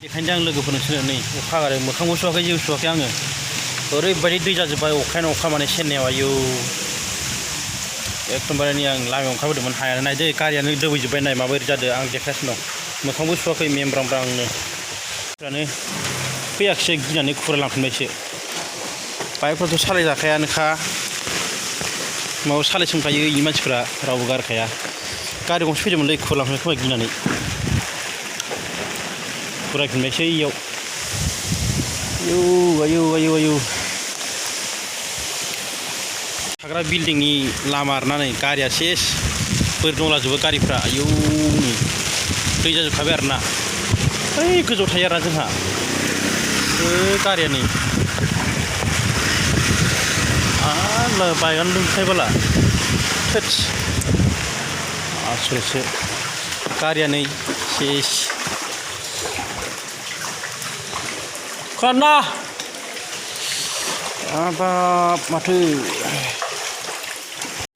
बेखायनो आं लोगोफोरनो नै अखा हागारो मोखांबो सुवाखै जेबो सुवाखै आङो ओरैबायदि दै जाजोब्बाय अखायानो अखा माने चेन्नाइआव आयौ एकदमबारे नै आं लामायाव ओंखारबोदोंमोन हायानो नायदो गारियानो दोबैजोब्बाय नाय माबोरै जादों आं देखागासिनो दं मोखांबो सुवाखै मेंब्रांब्रांनो फ्रानो फैयाखिसै गिनानै खुरा लांफिनबायसो बाइकफ्राथ' सालायजाखायानोखा माबा सालायसोमखायो इ मानसिफ्रा रावबो गारखाया गारि गंसे फैदोंमोनलै खुरा लांफिनबाय खोमा गिनानै फरायफिनबायसो इयाव आयौ आयौ आयौ आयौ थाग्रा बिल्डिंनि लामा आरोना नै गारिया सेस बोरै दंलाजोबो गारिफ्रा आयौ नै दै जाजोबखाबाय आरोना बै गोजौआव थायो आरोना जोंहा गारिया नै आरो बाइकआनो लोमखायोबाला थोस आसलसो गारिया नै सेस खोनादोंना हाबाब माथो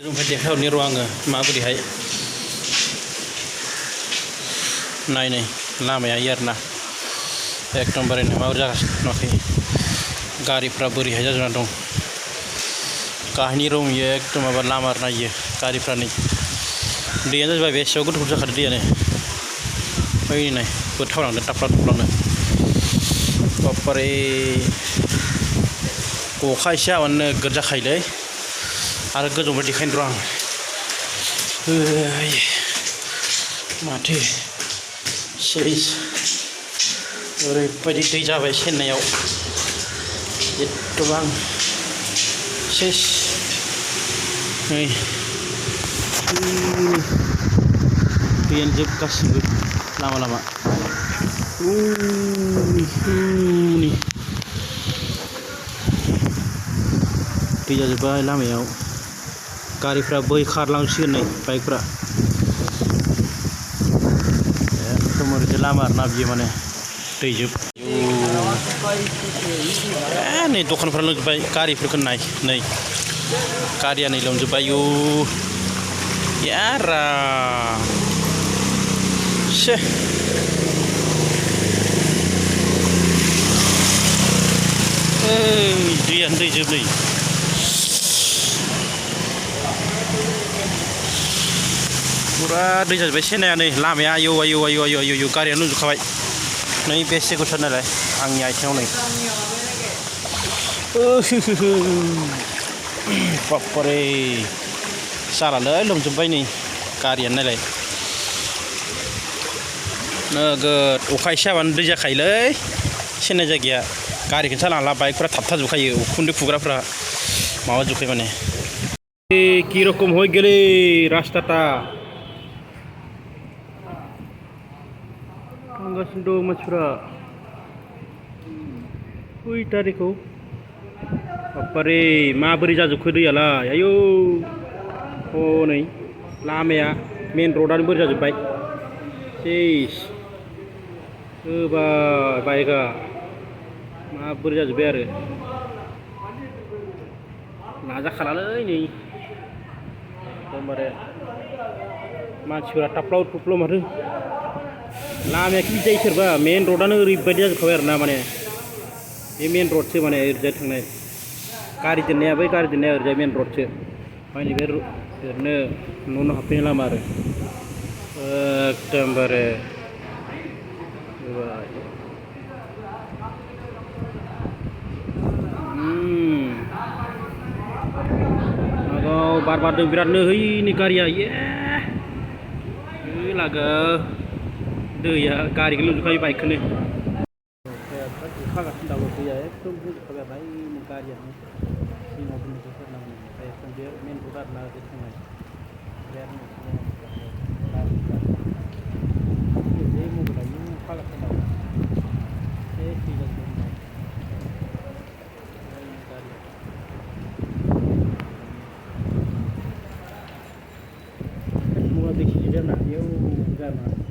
ओमफ्राय देखायहरनि र' आङो माबोरैहाय नाय नै लामाया इयो आरोना एकदमबारे माबोरै जागासिनो नुवाखै गारिफ्रा बोरैहाय जाजोबना दं गाहायनि रं इयो एकदम माबा लामा आरोना इयो गारिफ्रा नै दैयानो जाजोब्बाय बेसेबां गोथौ जाखादो दैयानो ओइ नाय बोथावलांदों थाफ्ला थुफ्लानो बाबारे अखा एसे हाबानो नोगोद जाखायोलै आरो गोजौनिफ्राय देखायनो र' आं माथो सेस ओरैबायदि दै जाबाय चेन्नाइआव एथबां सेस नै दैयानो जोब गासिबो लामा लामा दै जाजोब्बाय लामायाव गारिफ्रा बोखारलांसिगोन नै बाइकफ्रा एकदम ओरैजाय लामा आरोना बियो माने दैजोब नै दखानफ्रा लोमजोब्बाय गारिफोरखौ नाय नै गारिया नै लोमजोब्बाय आयौ यारा से दैयानो दैजोब नै पुरा दै जाजोब्बाय चेन्नाइआ नै लामाया आयौ आयौ आयौ आयौ आयौ गारियानो लोमजोबखाबाय नै बेसे गुसु नालाय आंनि आथिङाव नै बाबारे जालालै लोमजोब्बाय नै गारियानो नायलाय नोगोद अखा एसे हाबानो दै जाखायोलै चेन्नाइ जायगाया गारिखौनो सालायनो हाला बाइकफ्रा थाबथाजोबखायो उखुन्दै खुग्राफ्रा माबाजोबखायो माने कि रकम हয়ে গেলে রাস্তাটা थांगासिनो दं मानसिफ्रा ओइ तारिखौ बाबारे माबोरै जाजोबखो दैयालाय आयौ हनै लामाया मेन र'डानो बोरै जाजोब्बाय सेस होबाय बाइकआ माबोरै जाजोब्बाय आरो नाजाखालालै नै एकदमबारे मानसिफोरा थाफ्लाव थुफ्लाव माथो लामाया खि जायो सोरबा मेन र'डानो ओरैबायदि जाजोबखाबाय आरो ना माने बे मेन र'डसो माने ओरैजाय थांनाय गारि दोननाया बै गारि दोननाया ओरैजाय मेन र'डसो ओमफ्राय नैबे ओरैनो न' हाबफैनाय लामा आरो एकदमबारे बार बारदों बिरादनो हैनि गारिया ये लागो दैया गारिखौ लोमजोबखायो बाइकखौनो अखागासिनो दाबो दैया एकदम बुंजोबखाबाय आरोना गारियानो सिङाव दोनजोबथारनांगौ ओमफ्राय एकदम बे मेन र'ड आरोना ओरै थांनाय बे मबाइलानो अखागासिनो दाबो बे दै जाजोबबाय गारिया देखिए ना ये गाना